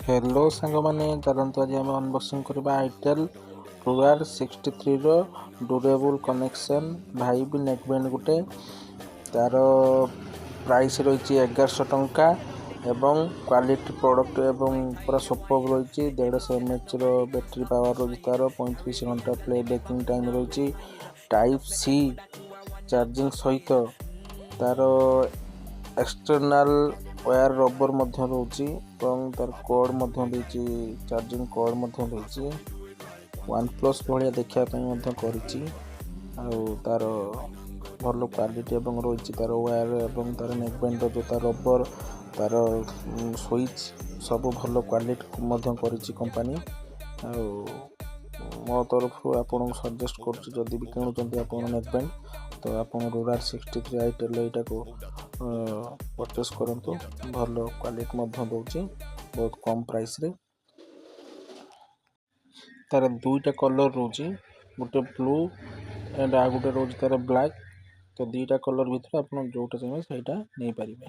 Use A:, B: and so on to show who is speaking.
A: Hello ସାଙ୍ଗମାନେ, ଚାଲନ୍ତୁ ଆଜି ଆମେ ଅନବକ୍ସିଂ କରିବା ଆଇଟେଲ୍ ରୋଆର୍ 63ର durable connection vibe neck band ଗୋଟେ। ତା'ର ପ୍ରାଇସ୍ ରହିଛି 1100 ଟଙ୍କା ଏବଂ କ୍ୱାଲିଟି ପ୍ରଡ଼କ୍ଟ ଏବଂ ପୁରା ସୁପର୍ବ ରହିଛି। 150 ଏମ୍ଏଏଚ୍ର ବ୍ୟାଟେରୀ ପାୱାର ରହୁଛି ତା'ର। 35 ଘଣ୍ଟା ପ୍ଲେ ବ୍ୟାକିଂ ଟାଇମ୍ ରହିଛି। ଟାଇପ୍ ସି ଚାର୍ଜିଂ ସହିତ ତା'ର ଏକ୍ସଟର୍ନାଲ୍ ୱାୟାର ରବର ମଧ୍ୟ ରହୁଛି ଏବଂ ତା'ର କର୍ଡ଼ ମଧ୍ୟ ଦେଇଛି, ଚାର୍ଜିଂ କର୍ଡ଼ ମଧ୍ୟ ଦେଇଛି। ୱାନ୍ ପ୍ଲସ୍ ଭଳିଆ ଦେଖିବା ପାଇଁ ମଧ୍ୟ କରିଛି। ଆଉ ତା'ର ଭଲ କ୍ୱାଲିଟି ଏବଂ ରହିଛି ତା'ର ୱାୟାର ଏବଂ ତା'ର ନେକ୍ ବ୍ୟାଣ୍ଡର ଯେଉଁ ତା'ର ରବର, ତା'ର ସୁଇଚ୍ ସବୁ ଭଲ କ୍ୱାଲିଟି ମଧ୍ୟ କରିଛି କମ୍ପାନୀ। ଆଉ ମୋ ତରଫରୁ ଆପଣଙ୍କୁ ସଜେଷ୍ଟ କରୁଛି, ଯଦି ବି କିଣୁଛନ୍ତି ଆପଣ ନେକ୍ ବ୍ୟାଣ୍ଡ, ତ ଆପଣ ରୋଆର୍ 63 ଆଇଟେଲ୍ ଏଇଟାକୁ ପରଚେସ୍ କରନ୍ତୁ। ଭଲ କ୍ୱାଲିଟି ମଧ୍ୟ ଦେଉଛି ବହୁତ କମ୍ ପ୍ରାଇସ୍ରେ। ତା'ର ଦୁଇଟା କଲର୍ ରହୁଛି, ଗୋଟେ ବ୍ଲୁ ଆଣ୍ଡ ଆଉ ଗୋଟେ ରହୁଛି ତା'ର ବ୍ଲାକ୍। ତ ଦୁଇଟା କଲର୍ ଭିତରେ ଆପଣ ଯେଉଁଟା ଚାହିଁବେ ସେଇଟା ନେଇପାରିବେ।